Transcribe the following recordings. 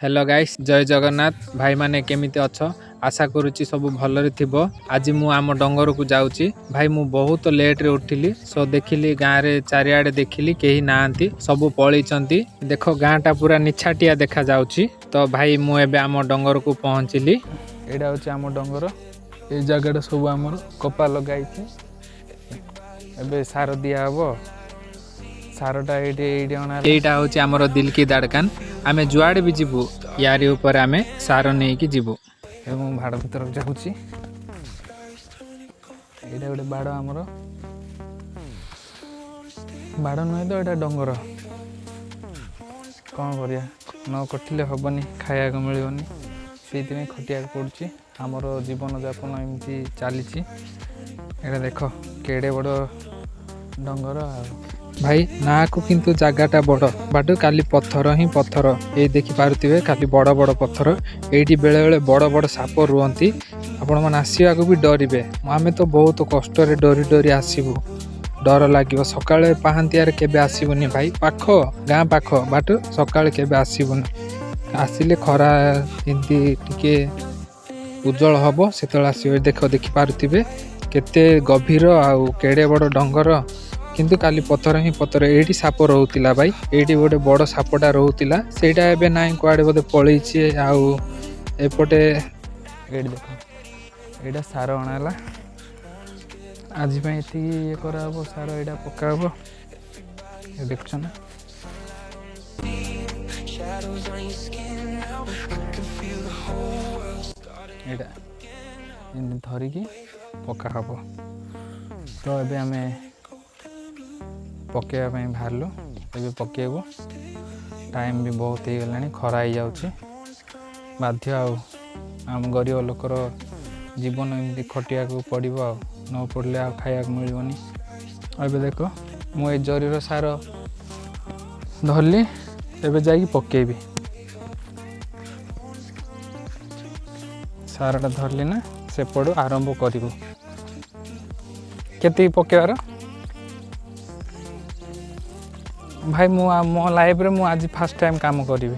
Hello guys, ଜୟ ଜଗନ୍ନାଥ। ଭାଇମାନେ, କେମିତି ଅଛ? ଆଶା କରୁଛି ସବୁ ଭଲରେ ଥିବ। ଆଜି ମୁଁ ଆମ ଡଙ୍ଗରକୁ ଯାଉଛି। ଭାଇ, ମୁଁ ବହୁତ ଲେଟ୍ରେ ଉଠିଲି। ସୋ ଦେଖିଲି, ଗାଁରେ ଚାରିଆଡ଼େ ଦେଖିଲି, କେହି ନାହାନ୍ତି, ସବୁ ପଳେଇଛନ୍ତି। ଦେଖ, ଗାଁଟା ପୁରା ନିଛାଟିଆ ଦେଖାଯାଉଛି। ତ ଭାଇ, ମୁଁ ଏବେ ଆମ ଡଙ୍ଗରକୁ ପହଞ୍ଚିଲି। ଏଇଟା ହେଉଛି ଆମ ଡଙ୍ଗର। ଏଇ ଜାଗାଟା ସବୁ ଆମର କପା ଲଗାଇଛି। ଏବେ ସାର ଦିଆହବ। ସାରଟା ଏଇଠି ଏଇଠି ଅଣା ହେଲା। ଏଇଟା ହେଉଛି ଆମର ଦିଲକି ଦାଡ଼କାନ। ଆମେ ଯୁଆଡ଼େ ବି ଯିବୁ, ୟାରି ଉପରେ ଆମେ ସାର ନେଇକି ଯିବୁ। ଏବେ ମୁଁ ବାଡ଼ ଭିତରକୁ ଯାଉଛି। ଏଇଟା ଗୋଟେ ବାଡ଼ ଆମର। ବାଡ଼ ନୁହେଁ ତ, ଏଇଟା ଡଙ୍ଗର। କ'ଣ କରିବା, ନ ଖଟିଲେ ହେବନି, ଖାଇବାକୁ ମିଳିବନି। ସେଇଥିପାଇଁ ଖଟିବାକୁ ପଡ଼ୁଛି। ଆମର ଜୀବନଯାପନ ଏମିତି ଚାଲିଛି। ଏଇଟା ଦେଖ, କେଡ଼େ ବଡ଼ ଡଙ୍ଗର ଆଉ। ଭାଇ, ନାଁକୁ କିନ୍ତୁ ଜାଗାଟା ବଡ଼, ବାଟ ଖାଲି ପଥର ହିଁ ପଥର। ଏଇ ଦେଖିପାରୁଥିବେ, ଖାଲି ବଡ଼ ବଡ଼ ପଥର। ଏଇଠି ବେଳେବେଳେ ବଡ଼ ବଡ଼ ସାପ ରୁହନ୍ତି। ଆପଣମାନେ ଆସିବାକୁ ବି ଡରିବେ। ଆମେ ତ ବହୁତ କଷ୍ଟରେ ଡରି ଡରି ଆସିବୁ, ଡର ଲାଗିବ। ସକାଳେ ପାହାନ୍ତିଆରେ କେବେ ଆସିବୁନି ଭାଇ। ପାଖ ଗାଁ, ପାଖ ବାଟ, ସକାଳେ କେବେ ଆସିବୁନି। ଆସିଲେ ଖରା ଏମିତି ଟିକେ ଉଜ୍ଜଳ ହବ, ସେତେବେଳେ ଆସିବେ। ଦେଖ, ଦେଖିପାରୁଥିବେ କେତେ ଗଭୀର ଆଉ କେଡ଼େ ବଡ଼ ଡଙ୍ଗର, କିନ୍ତୁ ଖାଲି ପଥର ହିଁ ପଥର। ଏଇଠି ସାପ ରହୁଥିଲା ଭାଇ। ଏଇଠି ଗୋଟେ ବଡ଼ ସାପଟା ରହୁଥିଲା, ସେଇଟା ଏବେ ନାହିଁ, କୁଆଡ଼େ ବୋଧେ ପଳେଇଛି। ଆଉ ଏପଟେ ଏଇଠି ଦେଖ, ଏଇଟା ସାର ଅଣା ହେଲା। ଆଜି ପାଇଁ ଏତିକି ଇଏ କରାହବ। ସାର ଏଇଟା ପକା ହବ। ଏ ଦେଖୁଛ ନା? Shadows on your skin now. I can feel the whole world starting. ଏଇଟା ଏମିତି ଧରିକି ପକା ହବ। ତ ଏବେ ଆମେ ପକାଇବା ପାଇଁ ବାହାରିଲୁ। ଏବେ ପକାଇବୁ। ଟାଇମ୍ ବି ବହୁତ ହେଇଗଲାଣି, ଖରା ହେଇଯାଉଛି। ବାଧ୍ୟ ଆଉ, ଆମ ଗରିବ ଲୋକର ଜୀବନ ଏମିତି ଖଟିବାକୁ ପଡ଼ିବ। ଆଉ ନ ପଡ଼ିଲେ ଆଉ ଖାଇବାକୁ ମିଳିବନି। ଆଉ ଏବେ ଦେଖ, ମୁଁ ଏଇ ଜରିର ସାର ଧରିଲି, ଏବେ ଯାଇକି ପକାଇବି। ସାରଟା ଧରିଲି ନା, ସେପଟୁ ଆରମ୍ଭ କରିବୁ। କେତିକି ପକାଇବାର ଭାଇ? ମୁଁ ମୋ ଲାଇଫରେ ମୁଁ ଆଜି ଫାର୍ଷ୍ଟ ଟାଇମ୍ କାମ କରିବି।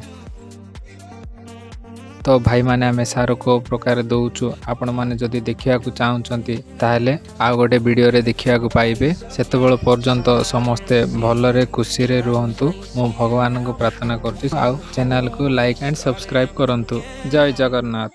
ତ ଭାଇମାନେ, ଆମେ ସାର କେଉଁ ପ୍ରକାର ଦେଉଛୁ, ଆପଣମାନେ ଯଦି ଦେଖିବାକୁ ଚାହୁଁଛନ୍ତି, ତାହେଲେ ଆଉ ଗୋଟେ ଭିଡ଼ିଓରେ ଦେଖିବାକୁ ପାଇବେ। ସେତେବେଳେ ପର୍ଯ୍ୟନ୍ତ ସମସ୍ତେ ଭଲରେ ଖୁସିରେ ରୁହନ୍ତୁ, ମୁଁ ଭଗବାନଙ୍କୁ ପ୍ରାର୍ଥନା କରୁଛି। ଆଉ ଚ୍ୟାନେଲକୁ ଲାଇକ୍ ଆଣ୍ଡ ସବସ୍କ୍ରାଇବ୍ କରନ୍ତୁ। ଜୟ ଜଗନ୍ନାଥ।